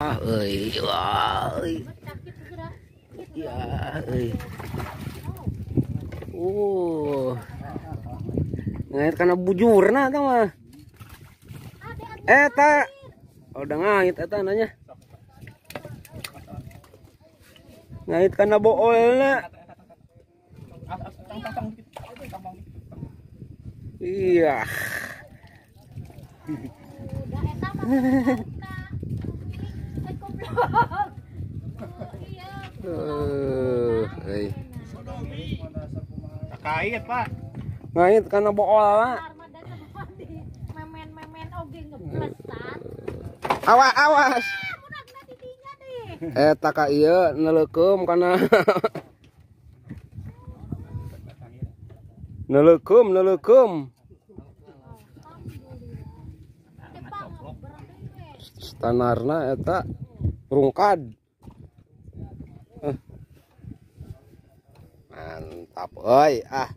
Ah euy, wah euy. Ya euy. Ngait kana bujurna eta mah. Eta udah ngait eta nanya. Ngait kana boolna. Iya. Kait, Pak. Ngait kana bool. Awas, awas. Eta ka ieu neleukeum kana. Neleukeum, neleukeum. Standarna eta rungkad. Mantap euy ah.